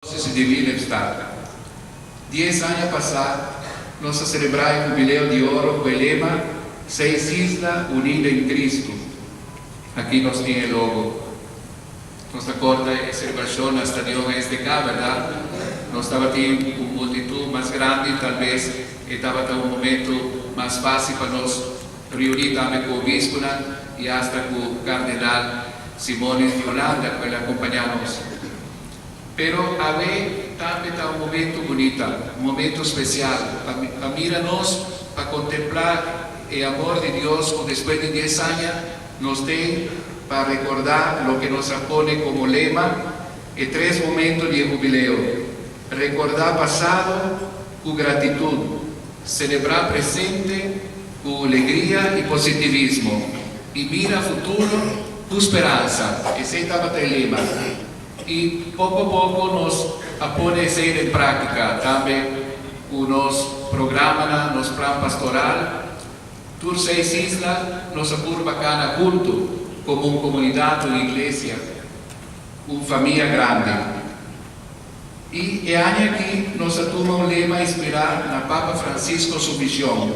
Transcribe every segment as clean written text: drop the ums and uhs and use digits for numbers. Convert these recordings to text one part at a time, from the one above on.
Diócesis di Willemstad. 10 aña pasá, nos a selebrá e hubileo di oro ku e lema "Seis Isla Uní den Kristu". Aki nos tin e logo. Nos ta kòrda e selebrashon na stadion SDK, bèrdat? Nos tabatin un multitut mas grandi, talbes tabata un momento mas fásil pa nos reuní tambe ku obispo i asta ku kardinal Simonis di Hulanda, ku el a kompañá nos. Pero awe tambe ta un momento bunita, un momento spesial, pa mira nos, pa kontemplá e amor di Dios, ku despues di 10 aña nos tin pa rekordá loke nos a pone komo lema, e tres momento di hubileo. Rekordá pasado ku gratitut, selebrá presente ku alegria i positivismo, i mira futuro ku speransa. Esei tabata e lema. I poko poko nos a pone esei den práktika. Tambe ku nos programa, nos plan pastoral, tur seis isla nos a purba kana huntu komo un komunidat, un iglesia, un famia grandi. I e aña aki nos a tuma un lema inspirá na Papa Francisco su vishon,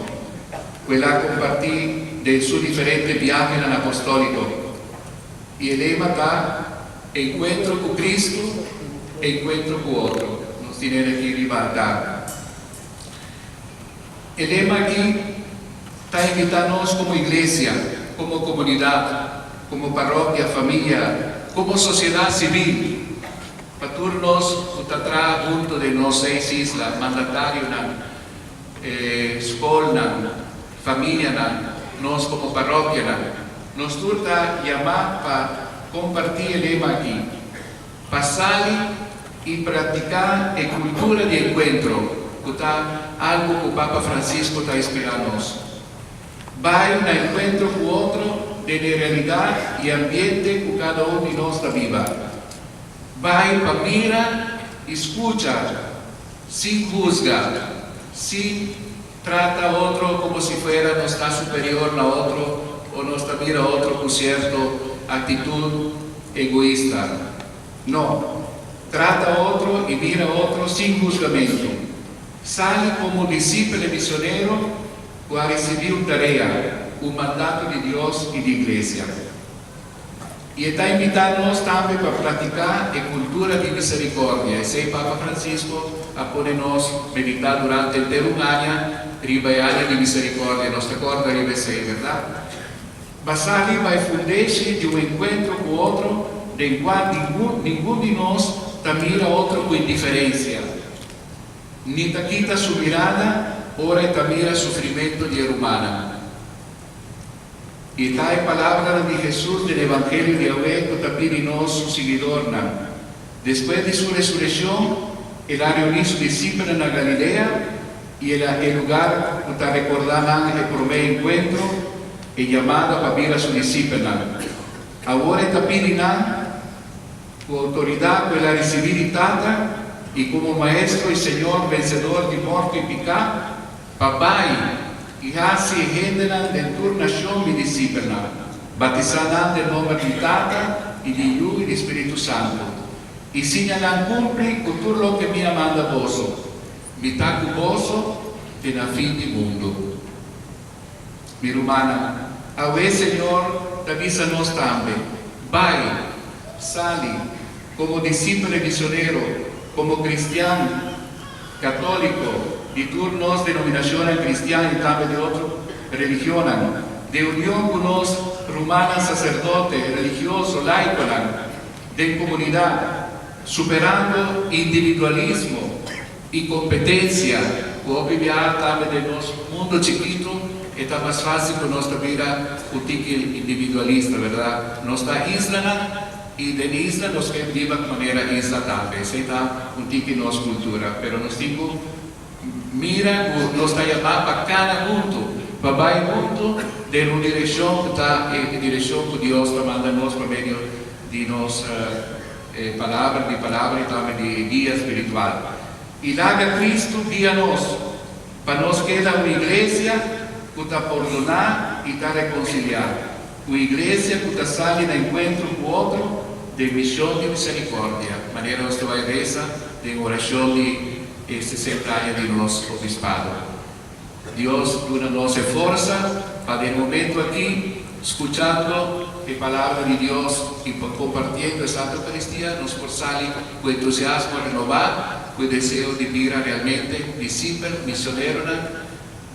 ku el a kompartí den su diferente viahe apostóliko. I e lema ta "Enkuentro ku Kristu, enkuentro ku otro". Nos tin aki riba altar. E lema aki ta invitá nos komo iglesia, komo komunidat, komo parokia, famia, komo sosiedat sivil, pa tur nos ku ta traha huntu den nos seis isla, mandatario, skol, famia, nos komo parokia, nos tur ta yamá pa kompartí e lema aki, pa sali i praktiká e kultura di enkuentro, ku ta algu ku Papa Francisco ta inspirá nos. Bai na enkuentro ku otro den realidat i ambiente ku kada un di nos ta biba. Bai pa mira i skucha, sin husga, sin trata otro komo si fuera nos ta superior na otro òf nos ta mira otro ku sierto aktitut egoista. No, trata otro i mira otro sin husgamentu. Sali komo disipel i misionero ku a risibí un tarea, un mandato di Dios i di iglesia. I e ta invitá nos tambe pa praktiká e kultura di miserikòrdia. Esei Papa Francisco a pone nos meditá durante henter un aña, riba e aña di miserikòrdia. Nos ta kòrda riba esei, bèrdat? Basá riba e fundeshi di un enkuentro ku otro, den kua ningun di nos ta mira otro ku indiferensia. Ni ta kita su mirada, ora e ta mira sufrimentu di ruman. I ta e palabra di Hesus den Evangelio di awe ku ta pidi nos su siguidónan. Despues di su resurekshon, el a reuní su disipelnan na Galilea i el a e lugá ku ta rekordá nan e promé enkuentro, e yamada pa bira su disipelnan. Awor e ta pidi nan ku outoridat ku el a risibí di Tata i komo Maestro i Señor vensedor di morto i piká, pa bai i hasi hendenan den tur nashon mi disipelnan, batisá nan den nòmber di Tata i di Yu i di Spiritu Santu, i siña nan kumpli ku tur loke mi a manda boso. Mi ta ku boso te na fin di mundu. Mi rumannan, awe Señor ta bisa nos tambe: bai, sali, komo disipel i misionero, komo kristian katóliko, di tur nos denominashon kristian i tambe di otro religion, den union ku nos rumannan saserdote, religioso, laiko, den komunidat, superando individualismo i kompetensia, ku biba tambe den nos mundu chikitu, ta mas fásil ku nos bira un tiki individualista, bèrdat? Nos ta isla i den isla nos ke biba manera isla tambe. Esei ta un tiki nos kultura, pero nos tin ku mira ku nos ta yamá pa kana huntu, pa bai huntu den un direkshon ku ta e direkshon ku Dios ta manda nos pa medio di nos palabra, di palabra i tambe di guia spiritual. I laga Kristu guia nos, pa nos keda un iglesia ku ta pordoná i ta rekonsiliá. Un iglesia ku ta sali na enkuentro ku otro den mishon di miserikòrdia. Manera nos ta bai resa. Den orashon di e 60 aña di nos obispado. Dios duna nos forsa pa e momento aki, skuchando e palabra di Dios i pa kompartiendo e Santa Eukaristia, nos por sali ku entusiasmo renobá, ku deseo di bira realmente disipel, misionero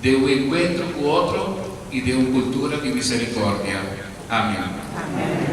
di un enkuentro ku otro i di un kultura di miserikòrdia. Amèn. Amèn.